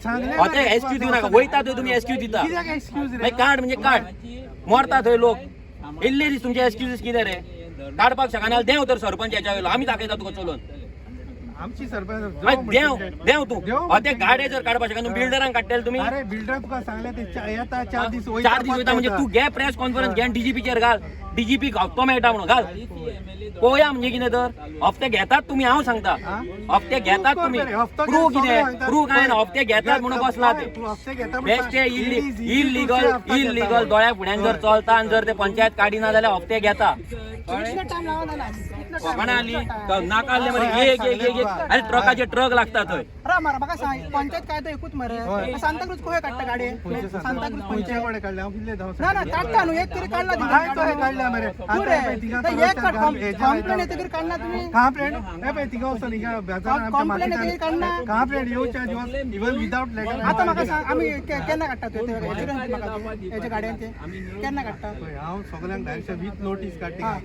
ते एक्सक्यूज दिवं नाका. वयता थंय तुमी एक्सक्यूज दिता. कित्याक एक्सक्यूज रे? मागीर काड म्हणजे काड. मरता थंय लोक. इल्ले दीस तुमचे एक्सक्यूजीस कितें रे? काडपाक शकना. देंव तर सरपंच हेच्या वयलो, आमी दाखयता तुका चलोवन. आमची सरपंच. मागीर देंव, देंव तूं. ते गाडे जर काडपाक शकना, तुम्ही बिल्डरांक काडटले तुमी? अरे, बिल्डर तुका सांगले ते येता 4 दीस वयता. 4 दीस वयता म्हणजे तूं घे प्रेस कॉन्फरन्स घे, डीजीपीचेर घाल, डीजीपी हप्तो मेळटा म्हणून घाल, पळोवया. म्हणजे कितें तर हप्ते घेतात तुमी, हांव सांगता, हप्ते घेतात तुमी. प्रूव कितें? प्रूव काय ना. हप्ते घेतात म्हणून बसला ते. हप्ते घेता. बेश्टे इलिगल इलिगल दोळ्या फुड्यान जर चलता आनी जर ते पंचायत काडिना जाल्यार हप्ते घेता. कोणां आली नाका आसले मरे. एक एक एक एक, अरे, ट्रकाचे ट्रक लागता थंय. मारा, म्हाका सांग, पंचायत काय तो एकूच मरे. सांताक्रूज खंय काडटा गाडी? सांताक्रूज खंयचे पंचायत कडेन काडले? हांव कितले धांव. ना ना, काडटा न्हू, एक तरी काडला. हांवें तो हे काडल्या मरे. तूं रे एक कंप्लेन येतकीर काडना तुमी? कंप्लेन हे पळय, थिंगा वचोन हिंगा बाजारान आमच्या कंप्लेन येतकीर काडना? कंप्लेन येवच्या दिवस इवन विदाउट लेटर. आतां म्हाका सांग, आमी केन्ना काडटा तूं हेच्या गाडयांचे केन्ना काडटा? पळय, हांव सगळ्यांक डायरेक्शन विथ नोटीस काडटा.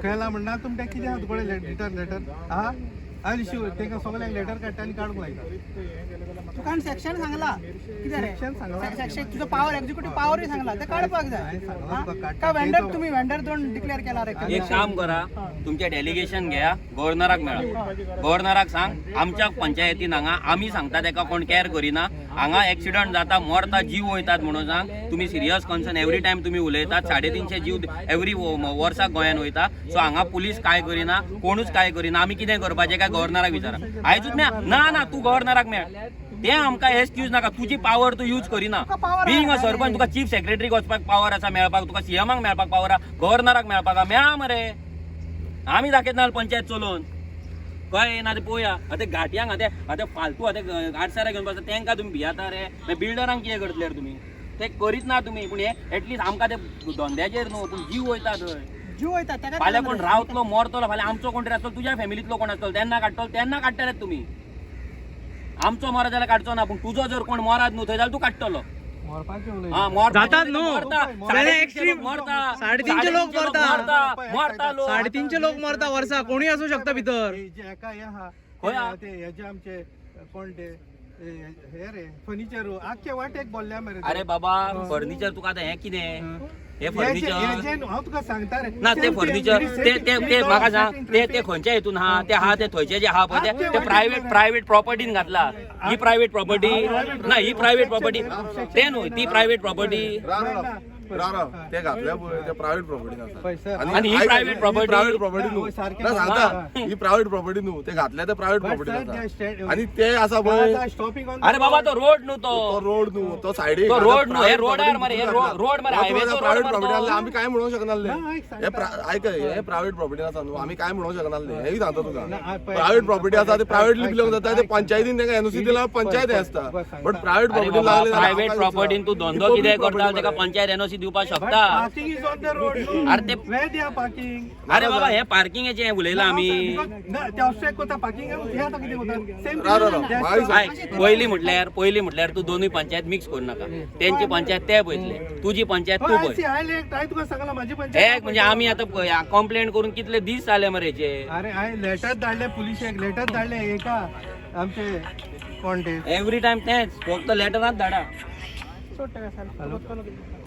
केला म्हणना तुमकां कितें आहा तुकडे रिटर्न लेटर आहा. हांव इश्यू तांकां सगळ्यांक लेटर काडटा आनी काडूंक लायता. तुका सेक्शन सांगला कितें रे? Section सांगला. सेक्शन, तुजो पावर, एक्झिक्युटिव्ह पावरूय सांगला, ते काडपाक जाय. हांवें सांगलां तुका काडटा. काय वेंडर, तुमी वेंडर दोन डिक्लेअर केला रे? एक काम करा, तुमचे डेलिगेशन घेया, गव्हर्नराक मेळा. गव्हर्नराक सांग, आमच्या पंचायतीन हांगा आमी सांगता तेका कोण कॅर करिना, हांगा एक्सिडंट जाता, मरता, जीव वयतात म्हणून सांग. तुमी सिरियस कन्सर्न एवरी टायम तुमी उलयतात. 350 जीव एवरी वर्साक गोंयान वयता. सो हांगा पुलीस काय करिना, कोणूच काय करिना, आमी कितें करपाचें काय गव्हर्नराक विचारा. आयजूच मेळ ना. ना, तूं गव्हर्नराक मेळ. ते आमकां एक्सक्यूज नाका. तुजी पावर तूं यूज करिना. तुका power being अ आहा. सरपंच, तुका चीफ सेक्रेटरीक वचपाक पावर आसा मेळपाक, तुका सीएमाक मेळपाक पावर आहा, गव्हर्नराक मेळपाक आहा. मेळा मरे, आमी दाखयतना पंचायत चलोवन. कळ्ळें ना? ते पळोवया. आतां घाटयांक आतां आतां फालतू आतां आडसारा घेवन बसता, तेंकां तुमी भियाता रे. मागीर बिल्डरांक कितें करतले रे तुमी? ते करीत ना तुमी. पूण हे एटलीस्ट आमकां ते धंद्याचेर न्हू, पूण जीव वयता थंय. जीव वयता तेका. फाल्यां कोण रावतलो, मरतलो फाल्यां, आमचो कोण तरी आसतलो, तुज्या फॅमिलींतलो कोण आसतलो, तेन्ना काडटलो, तेन्ना काडटले तुमी. आमचो मरत जाल्यार काडचो ना, पूण तुजो जर कोण मरात न्हू थंय जाल्यार तूं काडटलो. मरपाचें उलयता. हा, मरता. जातात न्हू. मरता. जाल्यार 350 लोक extreme. मरता. 350 लोक मरता. मरता, मरता लोक. 350 लोक मरता वर्सा. कोणूय आसूं शकता भितर. हे जे एका हे आहा. खंय आहा? ते हेजे आमचे कोण ते हे रे, फर्निचर आख्खे वाटेक बोल्ल्या मरे ते. अरे बाबा, फर्निचर तुका आतां हें कितें हें फर्निचर? हेजे न्हू, हांव तुका सांगता रे. ना, ते फर्निचर ते ते ते म्हाका सांग, ते ते खंयच्या हितून आहा? ते आहा, ते थंयचे जे आहा पळय, ते ते प्रायव्हेट प्रायव्हेट प्रॉपर्टीन घातला. ही प्रायव्हेट प्रॉपर्टी ना, ही प्रायव्हेट प्रॉपर्टी ते न्हू, ती प्रायव्हेट प्रॉपर्टी. राव राव राव राव, ते घातल्या पळय, ते प्रायव्हेट प्रॉपर्टी आसा. आणि ही private property? Private property न्हू. हय, सारकें. ना, सांगता, ही प्रायव्हेट प्रॉपर्टी न्हू. ते घातल्या ते private But property sir, they आसा stand- आणि ते आसा पळय. स्टॉपिंग ऑन अरे बाबा, तो रोड न्हू तो तो. रोड न्हू तो सायडीक. तो रोड न्हू, हे रोडार मरे, हे रोड मरे, highway चो रोड प्रायव्हेट मरे प्रॉपर्टी तो. आसले आमी काय म्हणूंक शकनासले. ना, ऐक हे सांगता. आयक, हे प्रायव्हेट प्रॉपर्टी आसा न्हू, आमी काय म्हणूंक शकनासले. हेय सांगता तुका. ना, पळय, प्रायव्हेट प्रॉपर्टी आसा, ते प्रायव्हेटली ऐक, बिलॉंग जाता. ते ऐक, पंचायतीन तांकां एनओसी दिला, पंचायत हे आसता. बस सांगता. बट प्रायव्हेट अरे प्रॉपर्टी बाबा, लागले. प्रायव्हेट प्रॉपर्टीन तूं धंदो कितें करता, तेका पंचायत एनओसी दिवपाक शकता. Parking is on the road. अरे ते- वेर they are parking? अरे बाबा, हे पार्किंगाचें हें उलयलां आमी. ना, ते ऑब्स्ट्रॅक्ट करता पार्किंग. हे आतां कितें करता सेम. राव, राव, राव. म्हाका आयक, पयली म्हटल्यार तूं दोनूय पंचायत मिक्स करू नाका. तेंची पंचायत ते पळयतले, तुजी पंचायत तूं पळय. हांवें तुका सांगला, माझी पंचायत. एक म्हणजे आमी आतां कंप्लेंट करून कितले दीस जाले मरे हेचे. अरे, हांवें लेटर धाडले, पुलिशेक लेटर धाडले एका आमचे कोण ते. एवरी टायम तेंच, फक्त लेटरात धाडा. सोड तेका.